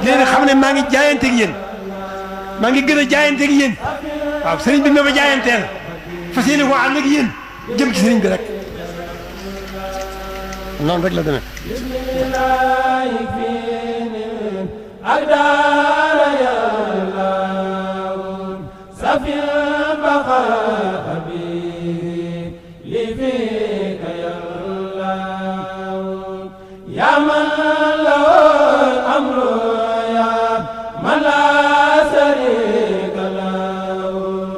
leen xam ne maa ngi jaayanteeg yéen maa ngi gën a jaayanteeg yéen waaw sëriñ bi ma ma jaayanteel fas yéene ko ànd ak yéen jëm ci sëriñ bi rek noonu rek la demee.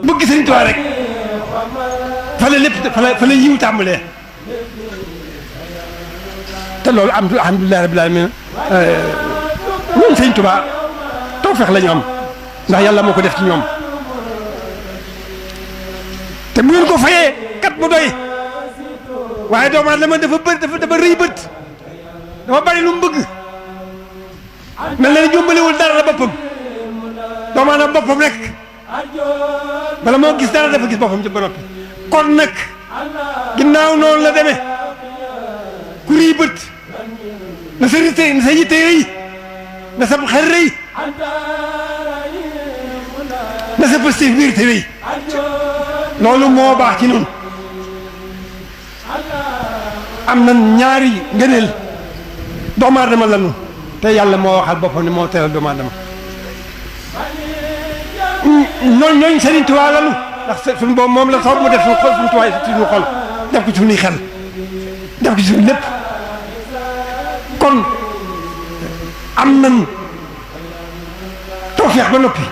bëgg Sëriñ Tuubaa rek fa la lépp fa la yiw tàmbalee te loolu alhamdulilah rabbil alamin ñun Sëriñ Tuubaa tawfeex la ñu am ndax yàlla moo ko def ci ñoom te bu ngeen ko fayee kat mu doy waaye doomu aadama dafa bëri dafa rëy bët dafa bari lu mu bëgg mel na ni jombalewul dara la boppam doomu aadama boppam rek bala moo gis dara dafa gis boppam ci ba noppi kon nag ginnaaw noonu la demee ku rëy bët na sa yitte rëy na sa xel rëy na sa positif biir te rëy loolu moo baax ci noonu am na ñaari ngëneel doomu aadama la nu te yàlla moo waxal boppam ne moo teral doomu aadama ñooñ Sëriñ Tuubaa la nu ndax suñu boobu moom la soob mu def suñu xol suñu tuwaay suñu xol def ko ci suñuy xel def ko ci suñu lépp kon am nan tawfeex ba noppi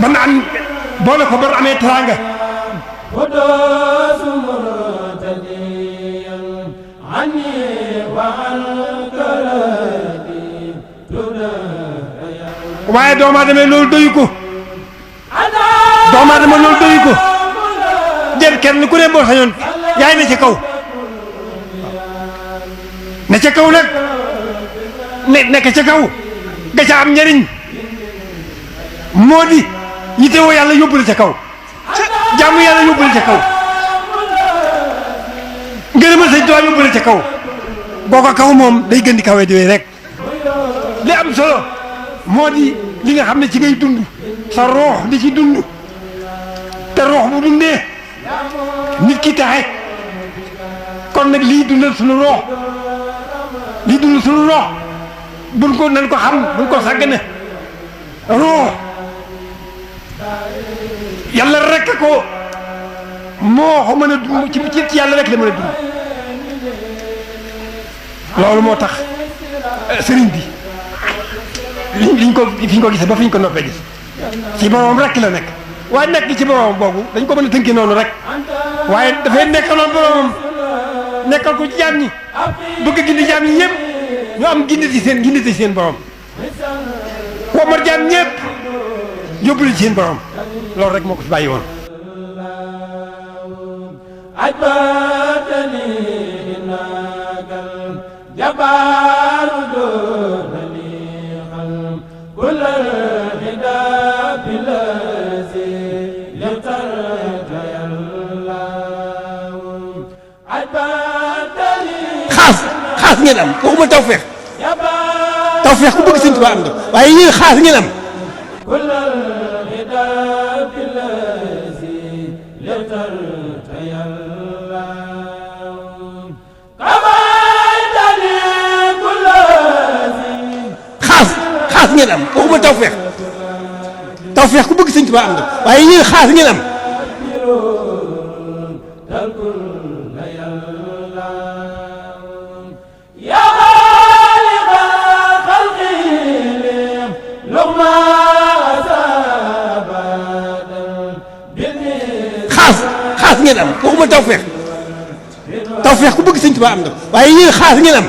ba na am boole ko ba amee teraanga waaye doomu aadama loolu doyu ko doomu aadama loolu doyu ko jël kenn ku ne boo sañoon yaay na ca kaw ne ca kaw nag nekk ca kaw ga ca am njëriñ moo di yitewoo yàlla yóbbu la ca kaw jaamu yàlla yóbbu la ca kaw ngërëmal Sëñ Tuubaa yóbbu la ca kaw boo ko kaw moom day gën di kawee di wéy rek li am solo moo di li nga xam ne ci ngay dund sa roox di ci dund te roox bu dundee nit ki taxe kon nag lii dundal suñu roox lii dundal suñu roox buñ ko nañ ko xam buñ ko sàggane roox yàlla rek ko moo ko mën a dund ci yàlla rek la mën a dund loolu moo tax sëriñ bi liñ ko fi ñu ko gisee ba fi ñu ko noppee gis ci boroom rek la nekk waaye nekk ci boroom boobu dañ ko mën a tënkee noonu rek waaye dafay nekkaloon boroomam nekkal ko ci jaam ñi bëgg gindi jaam ñi ñëpp ñu am gindi ci seen borom womar jaam ñëpp yóbbule ci seen borom loolu rek moo ko fi bàyyi woon xaas ngeen am waxuma tawfeex tawfeex ku bëgg Sëñ Tuubaa am na waaye yéen xaas ngeen am xaas ngeen am waxuma tawfeex tawfeex ku bëgg Sëñ Tuubaa am na waaye yéen xaas ngeen am xaas ngeen am waxuma tawfeex tawfeex ku bëgg Sëñ Tuubaa am na waaye yéen xaas ngeen am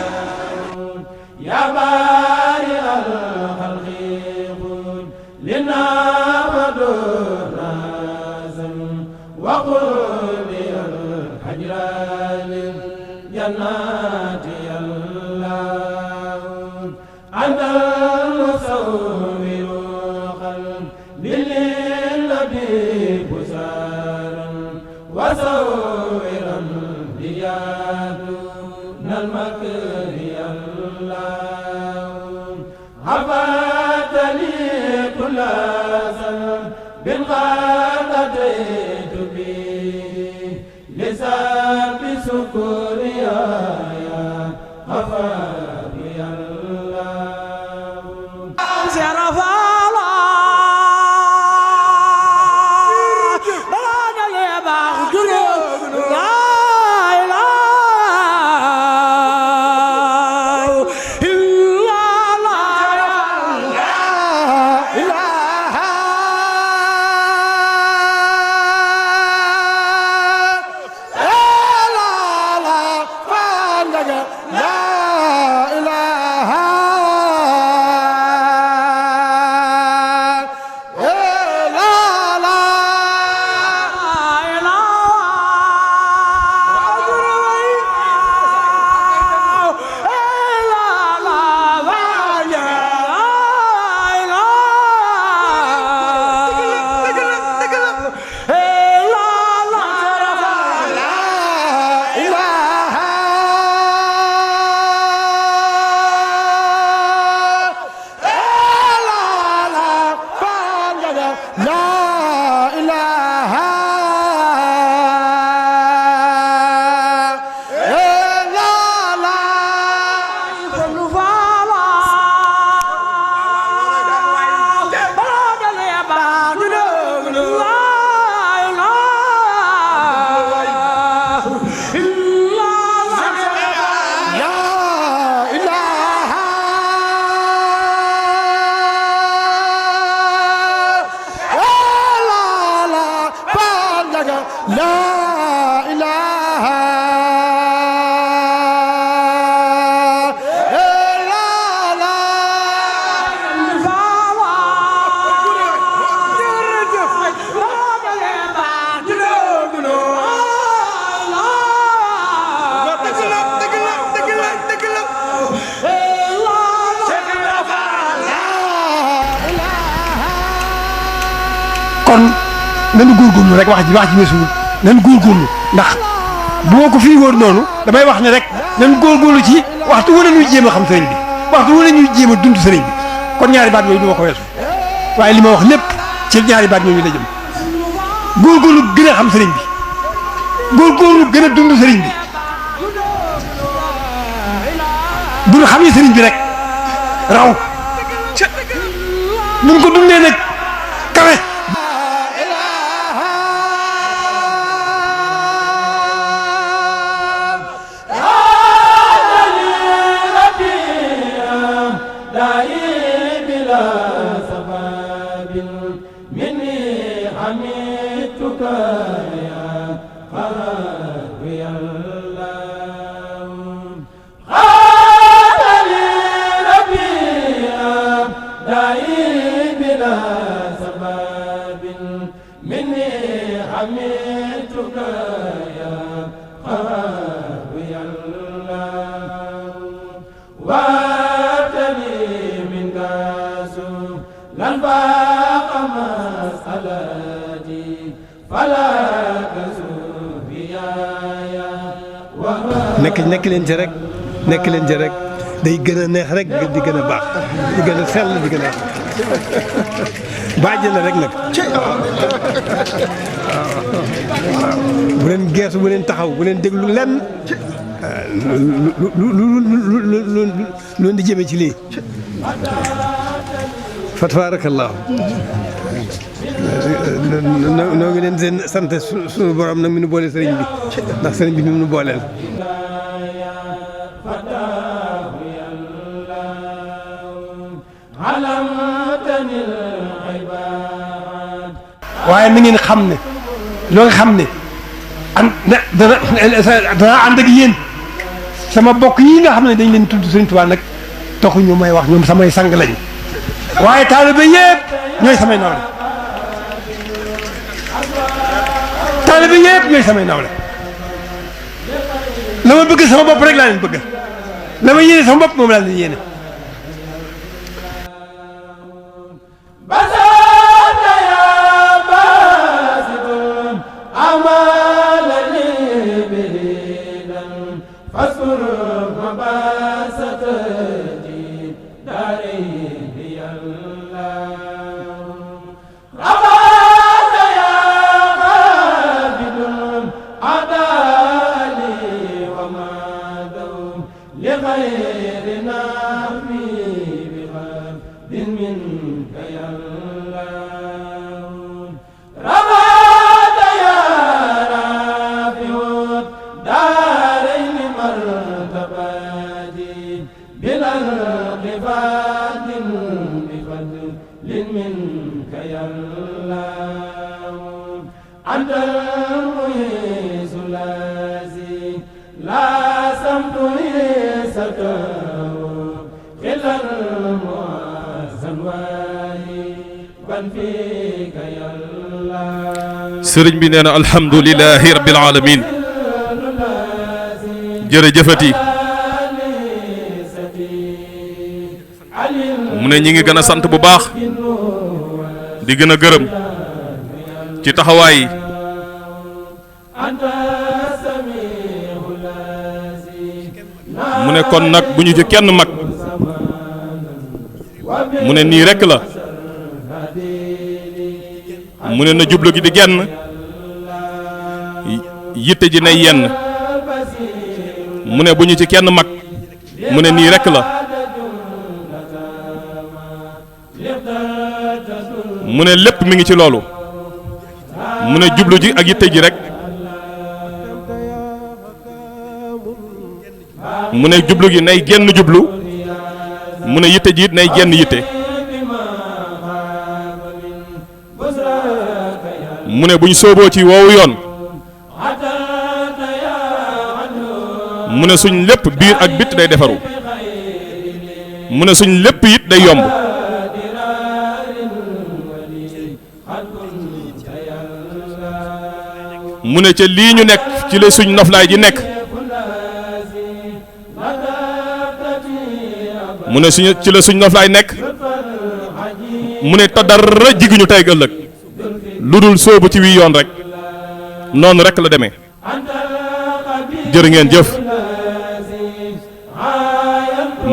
kon nañu góorgóorlu rek wax ji weesuwul nañu góorgóorlu ndax bu ma ko fii wóor noonu damay wax ne rek nañu góorgóorlu ci waxtu wu ne ñuy jéem a xam sëriñ bi waxtu wu ne ñuy jéem a dund sëriñ bi kon ñaari baat yooyu du ma ko weesu waaye li ma wax lépp ci ñaari baat yooyu la jëm góorgóorlu gën a xam sëriñ bi góorgóorlu gën a dund sëriñ bi bu ñu xamee sëriñ bi rek raw nu ko dundee nag kawe. nekk leen ci rek nekk leen ci rek day gën a neex rek di gën a baax di gën a sell di gën a baaje la rek nag bu leen geesu bu leen taxaw bu leen déglu lenn lu di jëme ci lii fa tabaarakallaahu noo ngi leen seen sant suñu borom nag mi nu boole sëriñ bi ndax sëriñ bi mi nu booleel waaye na ngeen xam ne loo nga xam ne dana ànd ak yéen sama bokk yi nga xam ne dañ leen tudd Sëriñ Tuubaa nag taxuñu may wax ñoom samay sang lañ waaye taalibe yëpp ñooy samay nawle taalibe yëpp ñooy samay nawle la ma bëgg sama bopp rek laa leen bëgg la ma yéene sama bopp moom laa leen yéene sëriñ bi nee na alhamdulilahi rabbil alamin jërëjëfati mu ne ñi ngi gën a sant bu baax di gën a gërëm ci taxawaay yi mu ne kon nag bu ñu ci kenn mag mu ne nii rekk la mu ne na jublu gi di genn yitte ji nay yenn mu ne bu ñu ci kenn mag mu ne nii rekk la mu ne lépp mi ngi ci loolu mu ne jublu ji ak yitte ji rek mu ne jublu gi nay genn jublu mu ne yitte ji it nay genn yitte mu ne bu ñu sooboo ci woowu yoon mu ne suñ lépp biir ak bit day defaru mu ne suñ lépp it day yomb mu ne ca lii ñu nekk ci la suñ noflaay ji nekk mu ne suñu ci la suñ noflaay nekk mu ne te dara jiguñu tey ëllëg lu dul sóobu ci wii yoon rek noonu rek la demee jërë ngeen jëf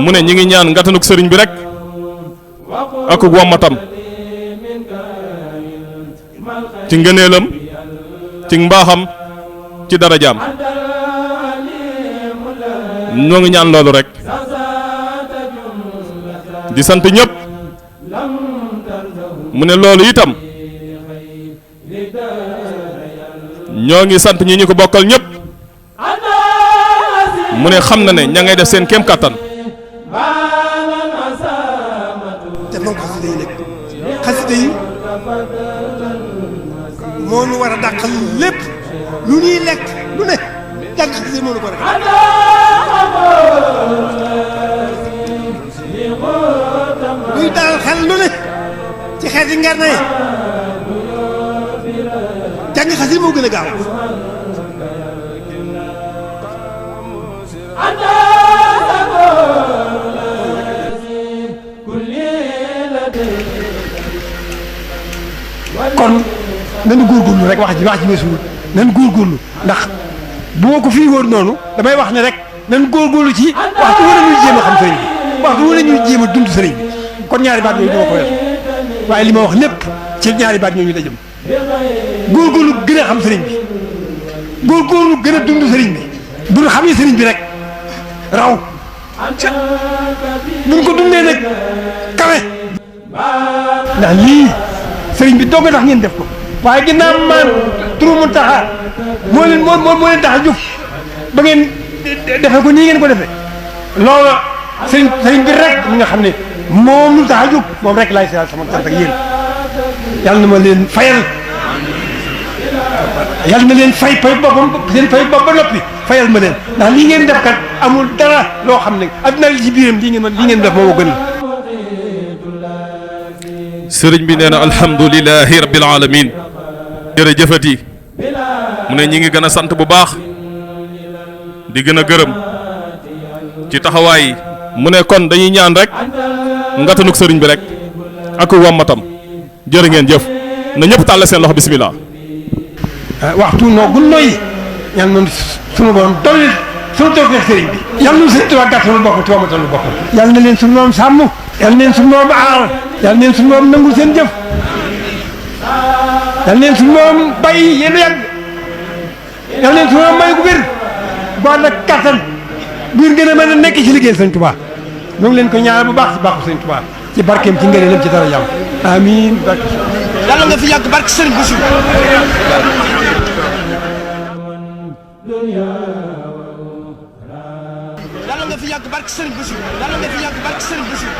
mu ne ñi ngi ñaan ngatanuk sëriñ bi rek ak wommatam ci ngëneelam ci mbaaxam ci darajaam ñoo ngi ñaan loolu rek di sant ñëpp mu ne loolu itam ñoo ngi sant ñi ñu ko bokkal ñëpp mu ne xam na ne ña ngay def seen kéem kàttan te moom xasida yi nag xasida yi moo nu war a dàqal lépp lu ñuy lekk lu ne jàng xasida yi moo nu ko rek luy dalal xel lu ne ci xeeti ngar na jàng xasida yi moo gën a gaaw kon nañu góorgóorlu rek wax ji weesuwul nañu góorgóorlu ndax bu ma ko fii woon noonu damay wax ne rek nañu góorgóorlu ci waxtu wu ne ñuy jéem a xam sëriñ bi waxtu wu ne ñuy jéem a dund sëriñ bi kon ñaari baat yooyu dama ko weesu waaye li ma wax lépp ci ñaari baat ñooñu la jëm góorgóorlu gën a xam sëriñ bi góorgóorlu gën a dund sëriñ bi bu xam ne sëriñ bi rek raw buñ ko dundee nag kawe ndax lii sëriñ bi doog a tax ngeen def ko waaye ginnaaw man turu Muntaxa moo leen tax a jóg ba ngeen defe ko nii ngeen ko defee loolu sëriñ bi rek mi nga xam ne moom lu tax a jóg moom rek laay seetal sama cant ak yéen yàlla na ma leen fayal yàlla na leen fay boppam seen fay bopp ba noppi fayal ma leen ndax lii ngeen def kat amul dara loo xam ne adduna li ci biiram lii ngeen def moo gën sëriñ bi nee na alhamdulilahi rabbil alamin jërëjëfati mu ne ñi ngi gën a sant bu baax di gën a gërëm ci taxawaay yi mu ne kon dañuy ñaan rek ngatanuk sëriñ bi rek ak wammatam jërë ngeen jëf na ñëpp tàll seen loxo bismillah waxtu noo gun noyyi ñaan moom sunu borom dolli sunu tawfeex sëriñ bi yàlla nu sëriñ Tuubaa gàttal boppam ci wammatal lu boppam yàlla na leen sunu borom sàmm yàlla na leen sunu borom aar yàlla na leen sunu borom nangul seen jëf yàlla na leen sunu borom bàyyi yéen yàgg yàlla na leen sunu borom may gu wér bu ànd ak kattan biir gën a mën a nekk ci liggéey sëriñ Tuubaa ñoo ngi leen ko ñaanal bu baax ci baaxu sëriñ Tuubaa ci barkeem ci ngëneelam ci dara jàmm amiin barke yàlla nga fi yàgg barke sëriñ Basiru yàlla nga fi yàgg barke sëriñ Basiru yàlla nga fi yàgg barke sëriñ Basiru